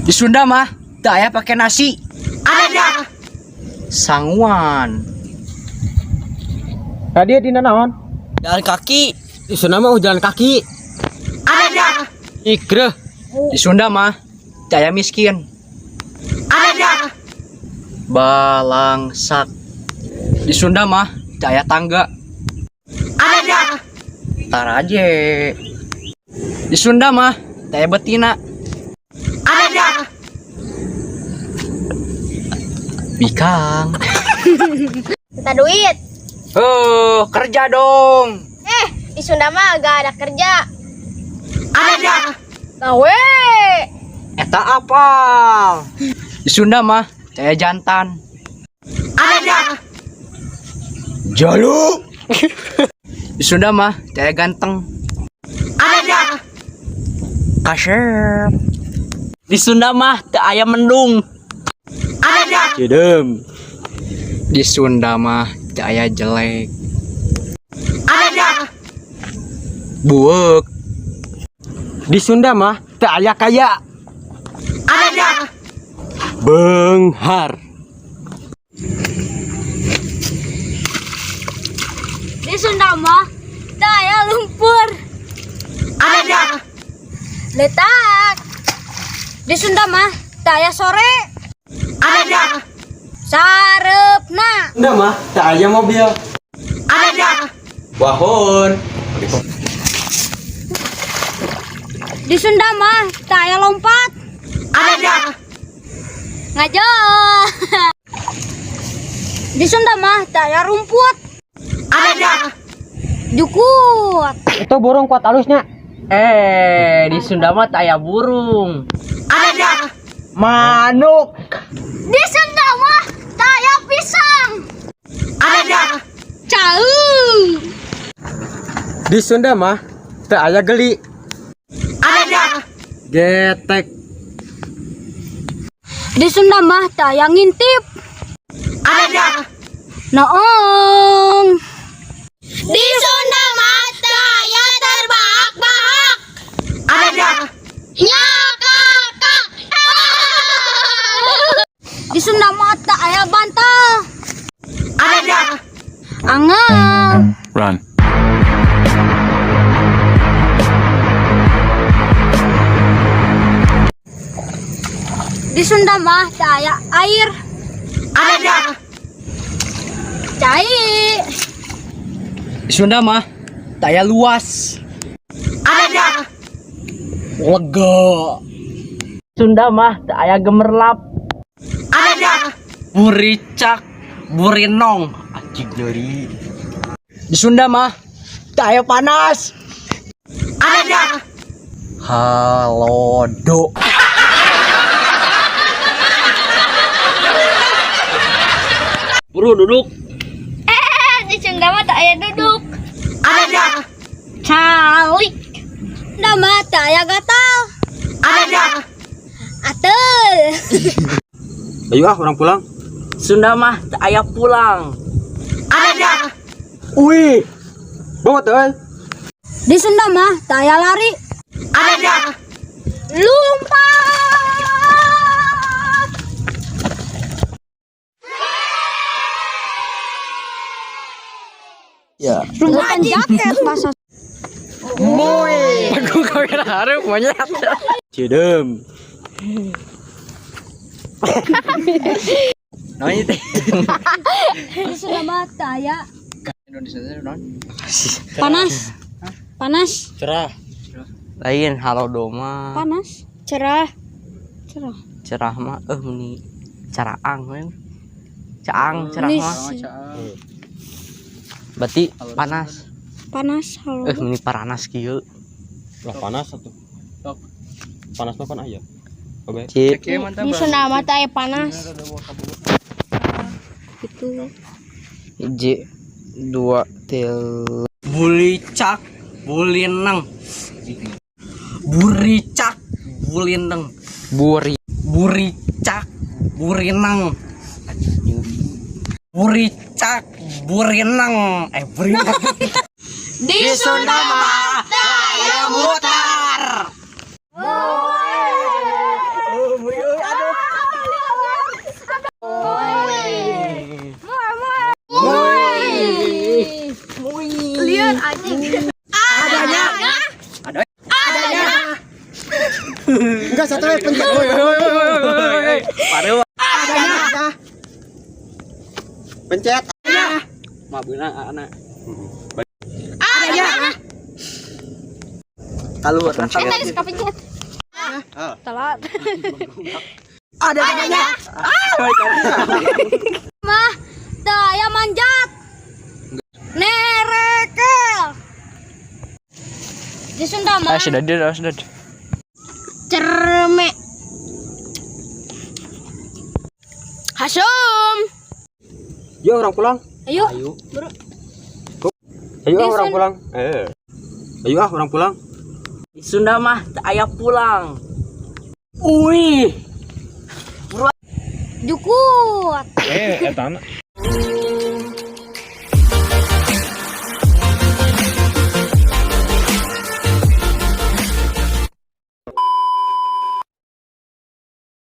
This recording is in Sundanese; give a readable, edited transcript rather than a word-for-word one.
Di Sunda mah teu aya pake nasi. Ada. Sanguan. Tadi dina naon? Jalan kaki. Di Sunda mah jalan kaki. Ada. Igreh. Di Sunda mah teu aya miskin. Ada. Balangsak. Di Sunda mah teu aya tangga. Ada. Taraje. Di Sunda mah teu aya betina. Ada. Bikang. Minta duit. Oh, kerja dong. Di Sunda mah gak ada kerja. Ada. Gawe. Eta apal. Di Sunda mah teu aya jantan. Ada. Jalu. Di Sunda mah teu aya ganteng. Ada. Kasep. Di Sunda mah teu aya mendung. Ada. Cidem. Di Sunda mah teu aya jelek. Ada. Buek. Di Sunda mah teu aya kaya. Ada. Beunghar. Di Sunda mah teu aya lumpur. Ada. Letak. Di Sunda mah teu aya sore. Ada. Sareupna. Sunda mah teu aya mobil. Ada. Wahun. Di Sunda mah teu aya lompat. Ada. Ngajol. Di Sunda mah teu aya rumput. Ada. Jukut. Itu burung kuat alusnya. Di Sunda mah teu aya burung. Ada. Manuk. Di Sunda mah teu aya pisang. Ada. Cau. Di Sunda mah teu aya geli. Ada. Getek. Di Sunda mah teu aya ngintip. Ada. Noong. Di Sunda mah teu aya terbahak-bahak. Ada. Nyakakak. Di Sunda mah teu aya bantal. Ada. Angel. Run. Di Sunda mah teu aya air. Ada. Cai. Di Sunda mah teu aya luas. Ada. Lega. Sunda mah teu aya gemerlap. Ada. Buricak, burinong. Anjing nyeri. Di Sunda mah teu aya panas. Ada. Halodo. Buru duduk. Di Sunda mah teu aya duduk. Ada. Calik. Sunda mah teu aya gatal. Ada. Ateul. Ayo ah urang pulang. Sunda mah teu aya pulang. Ada. Wih. Bawa teu euy. Di Sunda mah teu aya lari. Ada. Lompat. Ya. Bukan jaket bahasa. Aku kamera hareup monyet. Cidem. Naon ieu teh? Di Sunda mah teu aya Indonesia teh naon? panas. Panas. Cerah. Lain halodo mah. Panas. Cerah. Cerah. Cerah mah meni caraang we. Caang cerah mah. Berarti panas. Panas halo. Meni paranas kieu. Lah panas atuh. Panas mah pan aya. Oke. Cik. Di Sunda mah teu aya panas. Itu. Hiji, dua, tilu. Bulicak, bulineng. Buricak, bulineng. Buri, buricak, burineng. Buricak, burineng. Burineng. Di Sunda mah teu aya mutar. Satu we pencet. Parewa. Adanya. Pencet. Mah beunang anak. Adanya. Keluar. Eh, tadi suka pencet. Ah. Telat. Adanya. Mah, teu aya manjat. Nerekel. Di Sunda mah. Ah, sudah dia, sudah. Cerme. Hasum. Yo urang pulang. Ayo. Ayo. Bro. Ayo ah Di urang pulang. Eh. Ayo ah urang pulang. Di Sunda mah teu aya pulang. Uih. Jukut. Eh, eta.